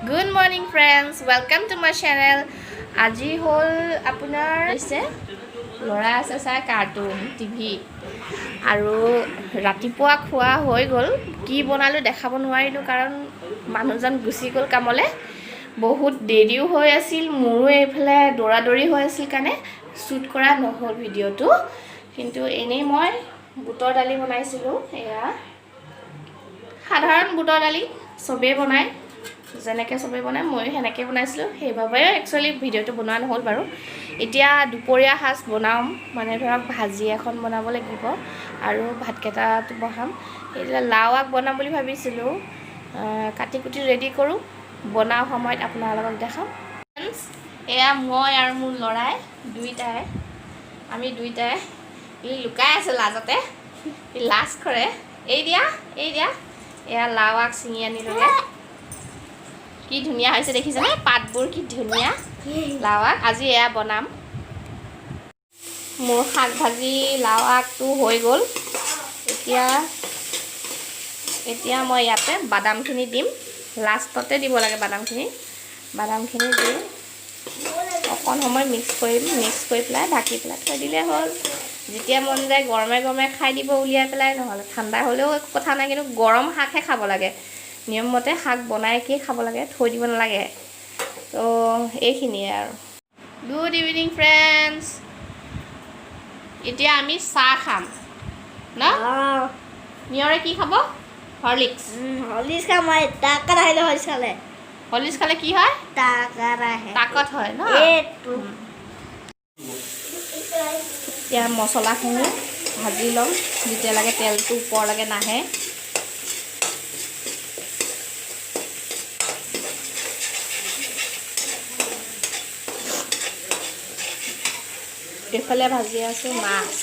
Good morning friends, welcome to my channel. আজি হ'ল আপোনাৰ হৈছে ল'ৰা আছে চাই কাৰ্টুন টিভি। আৰু ৰাতিপুৱা খোৱা হৈ গ'ল। কি বনালোঁ দেখাব নোৱাৰিলোঁ, কাৰণ মানুহজন গুচি গ'ল কামলৈ। বহুত দেৰিও হৈ আছিল, মোৰো এইফালে দৌৰা দৌৰি হৈ আছিল কাৰণে শ্বুট কৰা নহ'ল ভিডিঅ'টো। কিন্তু এনেই মই বুটৰ দালি বনাইছিলোঁ। এয়া সাধাৰণ বুটৰ দালি চবেই বনায়, যেনেকৈ চবেই বনায় ময়ো সেনেকৈ বনাইছিলোঁ। সেইবাবে একচুৱেলি ভিডিঅ'টো বনোৱা নহ'ল বাৰু। এতিয়া দুপৰীয়া সাজ বনাম, মানে ধৰক ভাজি এখন বনাব লাগিব আৰু ভাতকেইটাটো বহাম। এতিয়া লাও আগ বনাম বুলি ভাবিছিলোঁ। কাটি কুটি ৰেডি কৰোঁ, বনোৱা সময়ত আপোনালোকক দেখাম। ফ্ৰেণ্ডছ, এয়া মই আৰু মোৰ ল'ৰাই দুইটাই, আমি দুইটাই। ই লুকাই আছে লাজতে, ই লাজ কৰে। এই দিয়া, এই দিয়া। এয়া লাও আগ ছিঙি আনিলোগৈ। কি ধুনীয়া হৈছে দেখিছেনে? পাতবোৰ কি ধুনীয়া। লাও আগ আজি এয়া বনাম। মোৰ শাক ভাজি লাও আগটো হৈ গ'ল। এতিয়া এতিয়া মই ইয়াতে বাদামখিনি দিম। লাষ্টতে দিব লাগে বাদামখিনি। বাদামখিনি দি অকণ সময় মিক্স কৰিম। মিক্স কৰি পেলাই ঢাকি পেলাই থৈ দিলে হ'ল। যেতিয়া মন যায় গৰমে গৰমে খাই দিব উলিয়াই পেলাই, নহ'লে ঠাণ্ডা হ'লেও একো কথা নাই। কিন্তু গৰম শাকহে খাব লাগে। নিয়মমতে শাক বনাই কি খাব লাগে, থৈ দিব নালাগে। তো এইখিনিয়ে আৰু। গুড ইভিনিং ফ্ৰেণ্ডছ, এতিয়া আমি চাহ খাম ন? নিয়ৰে কি খাব? হৰলিক্স। হৰলিক্স খাম মই। তাকত আহিলে হৰলিক্স খালে। হৰলিক্স খালে কি হয়? তাকত আহে। তাকত হয় ন? এইটো। এতিয়া মছলাখিনি ভাজি ল'ম যেতিয়ালৈকে তেলটো ওপৰলৈকে নাহে। এইফালে ভাজি আছোঁ মাছ।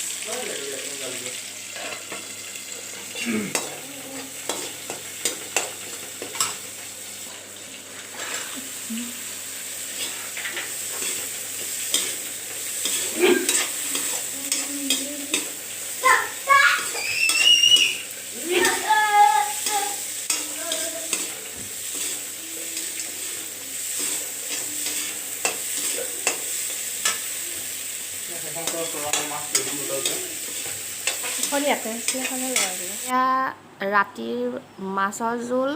এখন ইয়াতে আছিলে, সেইখনে লগাই দিলোঁ। এতিয়া ৰাতিৰ মাছৰ জোল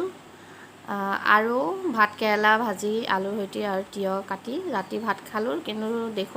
আৰু ভাত কেৰেলা ভাজি আলুৰ সৈতে আৰু তিয়ঁহ কাটি ৰাতি ভাত খালোঁ, কিন্তু দেখুওৱা